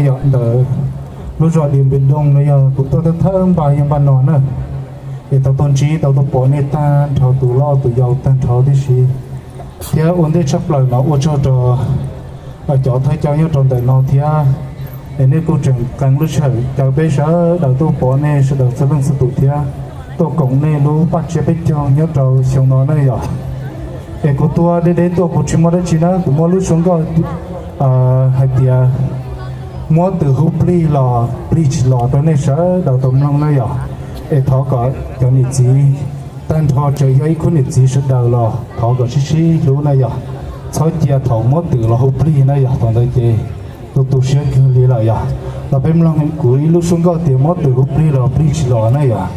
Yog ntawm lub zos Diam Npis Doo no yog kuv tuaj thawj thawj npa yog npa no na, es tau tuaj ntsib tau tuaj pom nej tag nrho tus loj tus yau tag nrho tib si, thiab ua ntej tshaj plaws no ua tsaug rau cov thawj coj nyob rau ntawm no thiab, es nej kuj tseem qee lub sij hawm caw peb sawv daws tuaj pom nej sawv daws txhua leej txhua tus thiab tuaj koom nej lub paj tsiab peb caug nyob rau xyoo no na yom. Es kuv tuaj deb deb tuaj kuv tsis muaj dab tsi na, kuv muaj lub suab nkauj hais tias muab tus hu plig los plig tsis los rau nej sawv daws tau mloog na yom. Es thov kom cov niam txiv tag nrho tseem yog ib khub niam txiv sawv daws los thov kom sib sib hlub na yom. Txhob cia thaum muab twm los hu plig na yom, thaum ntawd ces tu tu siab kawg li lawm yom. Los peb mloog kuv ib lub suab nkauj tias muab twm hu plig los plig tsis los na yom.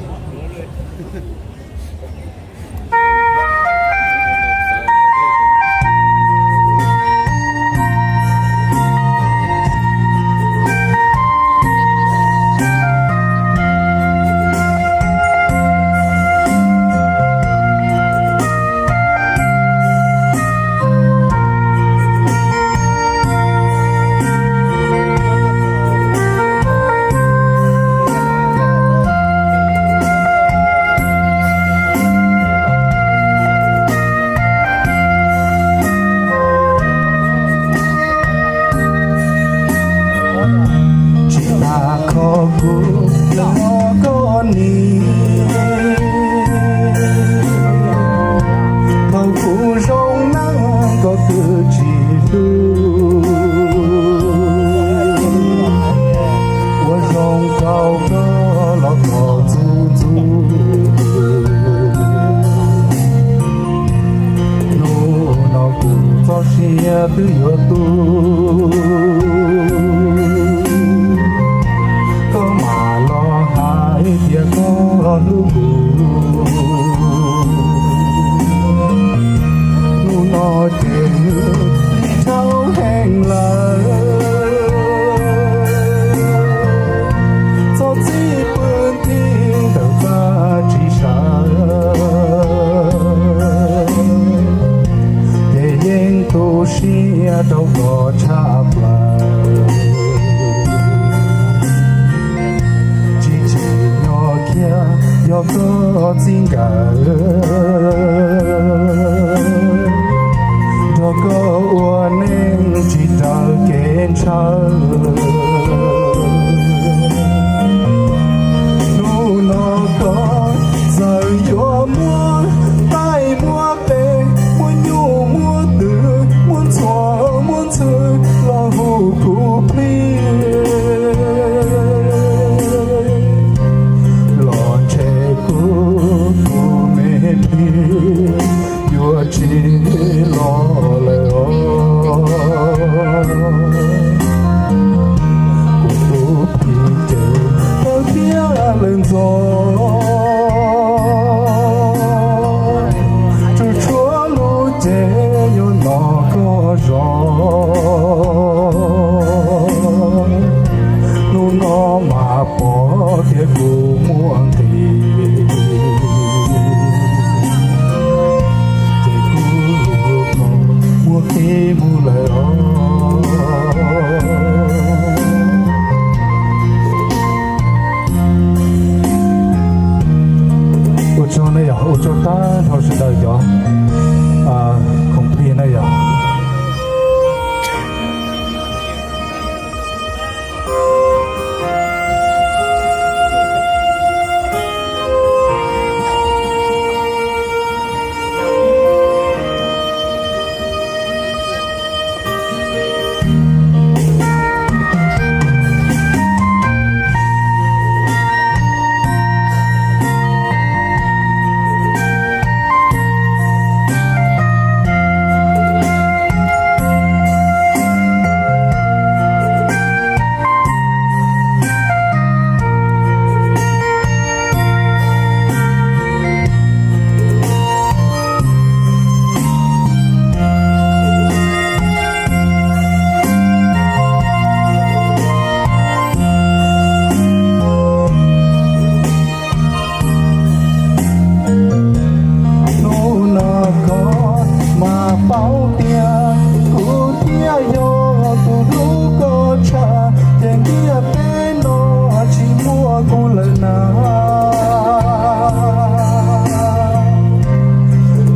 Tsis tas kho kuv los koj nim, thaum kuv zoo neej koj twb tsis hlub, ua zoo rau koj los koj txuj ntxub. Hnub no kuv txoj sia twb yuav tu, koj mam los hais tias koj hlub kuv. Hnub no ces li dhau heev lawm, txhob txib pw nthi ntawm txaj tsis sawv, ces yeej tu siab rau koj tshaj plaws. Tsis tsim nyog khiav yog koj txij nkawm, nrog koj ua neej tsis raws kev ntshaw. Hnub no koj txawm yuav muab taij muab tes, muab nyuj muab twm, muab ntxhua muab ntxhw los hu kuv plig, los ntshe kuv tus me plig yuav tsis los lawm os. Kuv tus plig ces tawv thiab lawm ntxov, tsuas tshuav lub cev nyob no koj zov. Hnub no mas pom tias kuv muaj nqis, ces kuv muaj qib mus lawm os. Ua tsaug na yog, ua tsaug tag nrho sawv daws cov khoom plig na yog. Tiaj teb no tsis muaj kuv lawm na,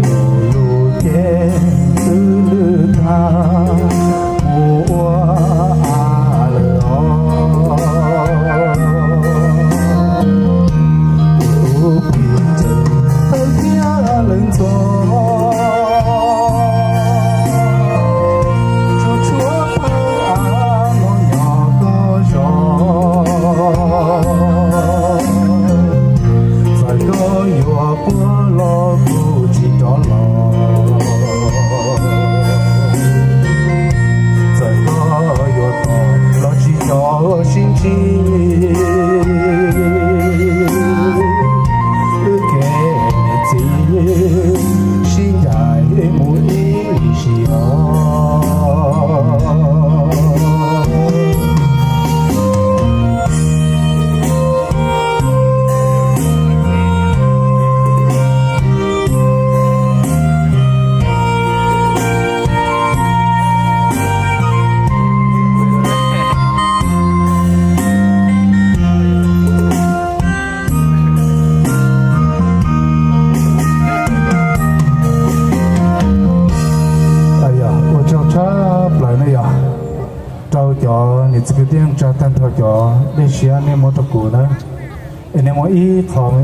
kuv lub cev twb lwj tag mus ua av lawm os. Kuv tus phim ntxawm tawm thiab lawv ntxov, tsuas tshuav pawg av no nyob koj zos. Txawm koj yuav quaj los kuv tsis rov los, txawm koj yuav tos los tsis rov sib ntsib. Wb kev niam txiv sib ncaim mus ib sim os. Ua tsaug tshaj plaws ne yog rau cov niam txiv kwv tij neej tsa tag nrho cov dej siab nej muab rau kuv na, es nej muab ib qho me